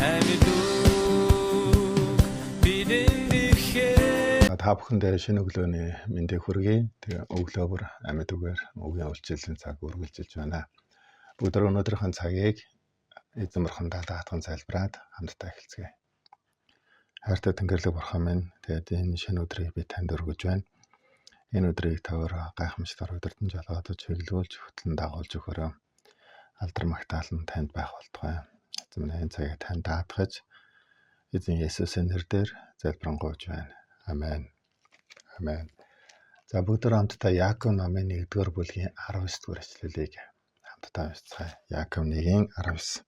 Амьд үг бидэнд ирэхээр. Та бүхэндээ шинэ өглөөний мэндийг хүргэе. Тэгээ өглөө бүр амьд үгээр үгийн үйлчлэлийн цаг үргэлжилж байна. Бүгд өнөөдрийнхөө цагийг эзэн бурхандаа даатган залбираад хамтдаа эхэлцгээе. Хайртай Тэнгэрлэг бурхан минь, тэгээд энэ шинэ өдрийг би танд өргөж байна. Энэ өдрийг та өөрөө гайхамшигтайгаар удирдан жолоодож, чиглүүлж, хөтлөн дагуулж өгөөрэй. Алдар магтаал нь танд байх болтугай. Эзэн минь, энэ цагийг танд даатгаж, эзэн Есүсийн нэрээр залбирanгуйж байна. Амен. Амен. За, бүгд хамтдаа Яаков номын 1-р бүлгийн 19-р эшлэлийг хамтдаа уншицгаая. Яаков 1-19.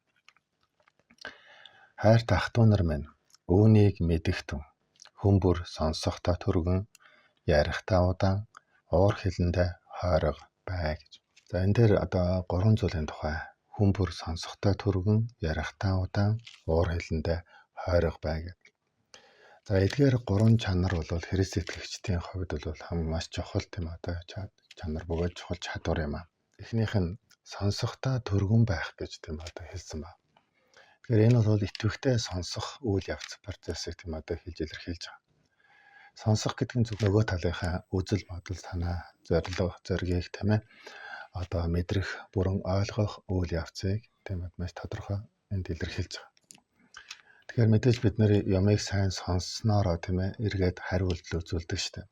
Хайрт ах トゥ нар минь, үүнийг мэдэх түн. Хүн бүр сонсохдоо түргэн, ярихдаа удаан, уур хилэндээ хойрог бай гэж. За, энэ дээр одоо гурван зүйлийн тухай: хүн бүр сонсохдоо түргэн, ярихдаа удаан, уур хилэндээ хойрог бай гэдэг. За, эдгээр гурван чанар бол Христ итгэгчдийн хувьд бол хам маш чухал тийм одоо чанар бөгөөд чухал чадвар юм аа. Эхнийх нь сонсохдоо түргэн байх гэж тийм одоо хэлсэн байна. Тэгэхээр энэ бол итэвхтэй сонсох үйл явц, процессыг тийм одоо хэлж илэрхийлж байгаа. Сонсох гэдэг нь зөв нөгөө талынхаа үзэл бодол, санаа, зорилго, зоригийг тийм ээ одоо мэдрэх, бүрэн ойлгох үйл явцыг тийм маш тодорхой энд илэрхийлж байгаа. Тэгэхээр мэдээж бид нар юмыг сайн сонсноороо тийм ээ эргээд хариу үйлдэл үзүүлдэг шүү дээ.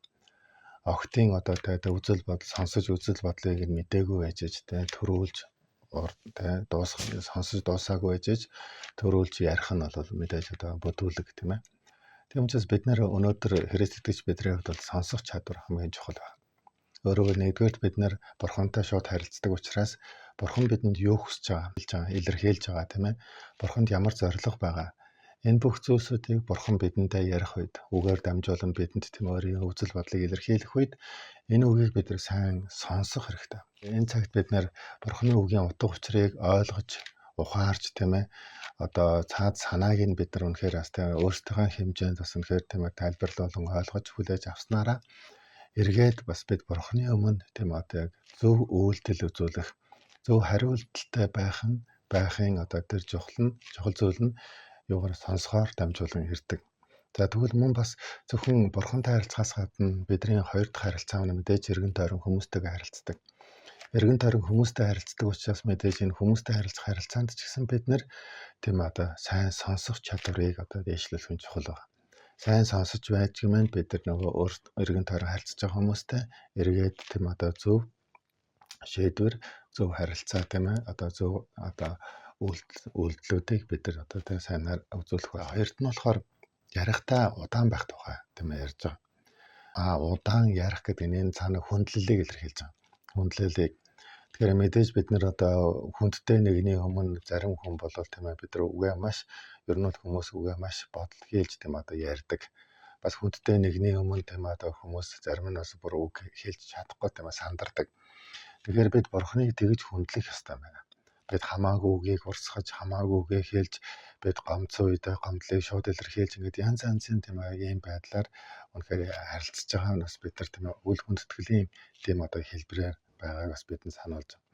Огтын одоо тэ үзэл бодол сонсож, үзэл бодлыг нь мдээгүй байж аж тэ төрүүлж тэ дуусах, сонсож дуусаагүй байж аж төрүүлж ярих нь бол мэдээж одоо бүдүүлэг, тийм ээ. Тийм учраас бид нар өнөөдөр Христ итгэгч бидний хувьд бол сонсох чадвар хамгийн чухал байна. Өөрөөр нэгдүгээрт бид нар Бурхантай шууд харилцдаг учраас Бурхан бидэнд юу хүсэж байгаа, хэлж байгаа, илэрхийлж байгаа, тийм ээ. Бурханд ямар зорилго байгаа. Энэ бүх зүйлсүүдийг Бурхан бидэнтэй ярих үед, үгээр дамжуулан бидэнд тийм өөрийн үзэл бодлыг илэрхийлэх үед энэ үгийг бид нар сайн сонсох хэрэгтэй. Энэ цагт бид нар Бурханы үгийн утга учирыг ойлгож, ухаарч, тийм ээ одоо цаад санааг нь бид нар үнэхээр бас тийм өөрсдийнхөө хэмжээнд бас үнэхээр тийм ээ тайлбарлуулан ойлгож хүлээж авснараа эргээд бас бид Бурханы өмнө тийм одоо яг зөв үйлдэл үзүүлэх, зөв хариулттай байх нь байхын одоо тэр чухал нь, чухал зүйл нь юугаар сонсохоор дамжуулан ирдэг. За, тэгвэл мөн бас зөвхөн бурхантай харилцахаас гадна бидний хоёр дахь харилцаа нь мэдээж эргэн тойрон хүмүүстэйгээ харилцдаг. Эргэн тойрон хүмүүстэй харилцдаг учраас мэдээж энэ хүмүүстэй харилцах харилцаанд ч гэсэн бид нар тийм одоо сайн сонсох чадварыг одоо дээшлүүлэх нь чухал байна. Сайн сонсож байж гэмэнд бид нар нөгөө өөрт эргэн тойрон харилцаж байгаа хүмүүстэй эргээд тийм одоо зөв шийдвэр, зөв харилцаа, тийм ээ одоо зөв одоо үйлдэлүүдийг бид нар одоо тийм сайнаар үзүүлэх бай. Хоёрт нь болохоор ярихдаа удаан байх тухай тийм ээ ярьж байгаа. А удаан ярих гэдэг нь энэ цаана хүндлэлийг илэрхийлж байгаа. Хүндлэлийг. Тэгэхээр мэдээж бид нар одоо хүндтэй нэгний өмнө зарим хүн болол тийм ээ бид нар үгээ маш, ер нь бол хүмүүс үгээ маш бодол хийлж тийм одоо ярьдаг. Бас хүндтэй нэгний өмнө тийм одоо хүмүүс зарим нь бас бүр үг хэлж чадахгүй тийм ээ сандардаг. Тэгэхээр бид Бурхныг тэгж хүндлэх ёстой байна. Бид хамаагүй үгийг урсгаж, хамаагүй үгээ хэлж, бид гомдсон үедээ гомдлыг шууд илэрхийлж, ингээд янз янзын тийм ийм байдлаар үнэхээр харилцаж байгаа нь бас бид нар тийм үл хүндэтгэлийн тийм одоо хэлбэрээр байгааг бас бидэнд сануулж байгаа.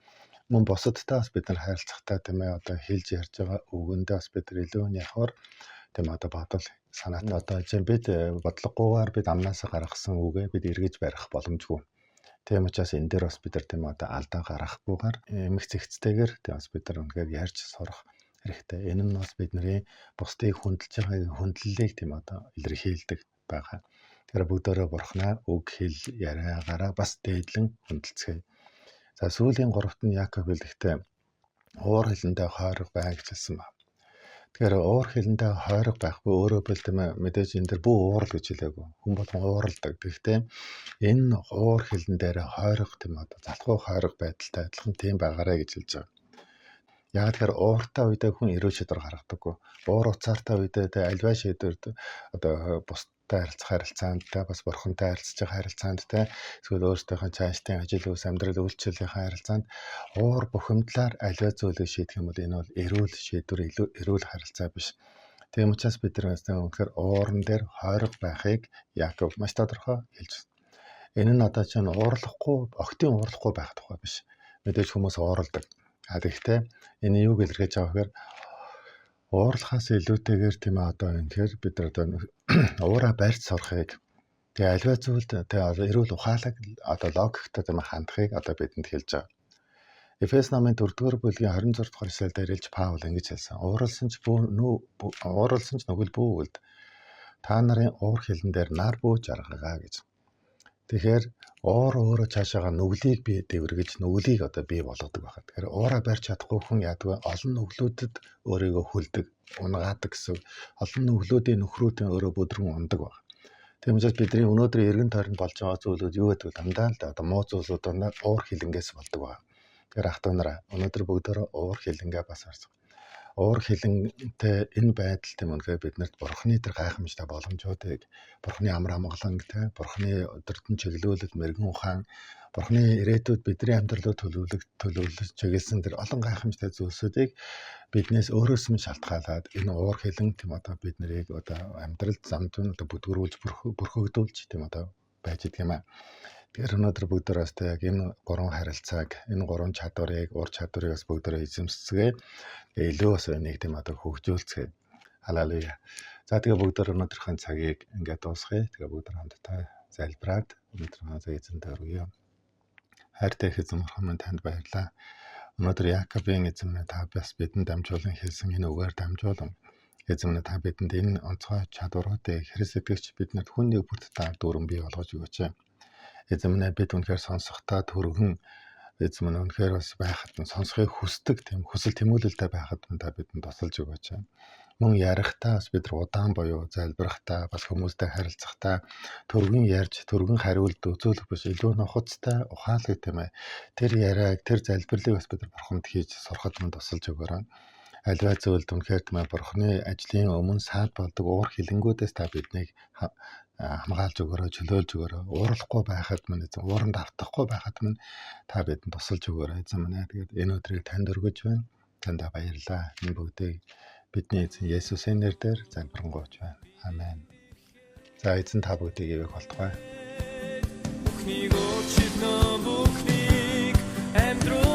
Мөн бусадтай бас бид нар харилцахдаа тийм ээ одоо хэлж ярьж байгаа үгэндээ бас бид нар илүү нялхаар тийм одоо бодол санаат одоо чинь бид бодлогогүйгээр бид амнаасаа гаргасан үгээ бид эргэж барих боломжгүй. Тийм учраас энэ дээр бас бид нар тийм одоо алдаа гаргахгүйгээр эмх зэгцтэйгээр тийм бас бид нар үнэхээр ярьж сурах хэрэгтэй. Энэ нь бас бидний бусдыг хүндэлж байгаа хүндлэлийг тийм одоо илэрхийлдэг байгаа. Тэгэхээр бүгдөөрөө Бурханаа үг хэл яриагаараа бас дээдлэн хүндэлцгээе. За, сүүлийн гуравт нь Яков хэлэхдээ уур хилэндээ хойрог бай гэж хэлсэн байна. Тэгэхээр уур хилэндээ хойрог байхгүй өөрөө бол тийм мэдээж энэ дэр бүү уурал гэж хэлээгүй. Хүн болгон ууралдаг. Тэгэхдээ энэ уур хилэн дээр хойрог тийм одоо залхуу хойрог байдалтай адилхан тийм байгаарэ гэж хэлж байгаа. Яг тэгэхээр ууртай үедээ хүн эрүүл шийдвэр гаргадаггүй. Уур уцаартай үедээ тэ альва шийдвэрд одоо бусдтай харилцах харилцаанд та бас бурхантай харилцаж байгаа харилцаанд та эсвэл өөрсдийнхөө цаашдын ажил үйлс, амьдрал, үйлчлэлийнхээ харилцаанд уур бухимдлаар аливаа зүйлийг шийдэх юм бол энэ бол эрүүл шийдвэр, илүү эрүүл харилцаа биш. Тийм учраас бид нар үнэхээр ууран дээр хойрог байхыг Яков маш тодорхой хэлж байна. Энэ нь одоо чинь уурлахгүй, огтын уурлахгүй байх тухай биш. Мэдээж хүмүүс уурладаг. А тэгэхдээ энэ юуг илэрхийлж байгаа гэхээр Уурлахаас илүүтэйгээр тийм ээ одоо үнэхээр бид нар одоо уураа барьж сурахыг, тэгээ аливаа зүйлд тэгээ эрүүл ухаалаг одоо логиктой тийм хандахыг одоо бидэнд хэлж байгаа. Эфес номын 4-р бүлгийн 26 дугаар эшлэл дээр Элч Паул ингэж хэлсэн. Ууралсан ч нүгэл бүү үлд. Та нарын уур хилэн дээр нар бүү жаргагаа гэж. Тэгэхээр уур өөрөө цаашаага нүглийг бий дэвэргэж, нүглийг одоо бий болгодог байна. Тэгэхээр уураа барьж чадахгүй хүн яадаг вэ? Олон нүглүүдэд өөрийгөө хүлдэг, унгаадаг гэсэн. Олон нүглүүдийн нөхрүүдийн өөрөө бүдрэн ундаг байна. Тийм учраас бидний өнөөдрийн эргэн тойронд болж байгаа зүйлүүд юу гэдэг вэ? Дандаа л одоо муу зүйлүүд дандаа уур хилэнгээс болдог байна. Тэгэхээр ах дүү нараа, өнөөдөр бүгдөө уур хилэнгээ бас харсан. Уур хилэнтэй энэ байдал тийм үнэхээр биднэрт Бурхны тэр гайхамшигтай боломжуудыг, Бурхны амар амгаланг те, Бурхны өдөртөн чиглүүлэл, мэргэн ухаан, Бурхны ирээдүйд бидний амьдралыг төлөвлөж чиглэсэн тэр олон гайхамшигтай зүйлсүүдийг биднээс өөрөөс нь шалтгаалаад энэ уур хилэн тийм одоо бид нарыг одоо амьдрал замд нь одоо бүдгэрүүлж, бүрхэгдүүлж тийм одоо байж идэг юм аа. Тэгэхээр өнөөдөр бүгдөө бас яг энэ гурван харилцааг, энэ гурван чадварыг, ур чадварыг бас бүгдөө эзэмсцгээе. Тэгээ илүү бас энийг тийм одоо хөгжүүлцгээе. Халелуя. За, тэгээ бүгдөө өнөөдрийнхөө цагийг ингээд дуусгая. Тэгээ бүгд хамтдаа залбираад өнөөдрийнхөө цаг эзэнтэй өргөе. Хайртай их эзэн бурхан минь, танд баярлалаа. Өнөөдөр Якобын, эзэн минь, та бас бидэнд дамжуулан хэлсэн энэ үгээр дамжуулан, эзэн минь, та бидэнд энэ онцгой чадваруудыг Христ итгэгч биднэрт хүн нэг бүрт та дүүрэн бий болгож өгөөч. Эзэн минь, бид үнэхээр сонсохдоо түргэн, эзэн минь, үнэхээр бас байхад нь сонсохыг хүсдэг тийм хүсэл тэмүүлэлтэй байхад та бидэнд тусалж өгөөч. Мөн ярихдаа бас бид нар удаан буюу залбирахдаа, бас хүмүүстэй харилцахдаа түргэн ярьж, түргэн хариулт үзүүлэх биш, илүү нухацтай, ухаалаг тийм ээ. Тэр яриаг, тэр залбирлыг бас бид нар бурханд хийж сурахад мөн тусалж өгөөрэй. Аливаа зүйлд үнэхээр тийм ээ бурхны ажлын өмнө саад болдог уур хилэнгүүдээс та биднийг хамгаалж өгөөрэй, чөлөөлж өгөөрэй. Уурлахгүй байхад минь, эзэн, ууранд автахгүй байхад минь та бидэнд тусалж өгөөрэй, эзэн минь. Тэгээд энэ өдрийг танд өргөж байна. Танд баярлалаа. Энэ бүгдийг бидний эзэн Есүсийн нэрээр залбирanгуйч байна. Амен. За, эзэн та бүгдийг ивээх болтугай. Бүхнийг өөрчилнө, бүхнийг амьдрал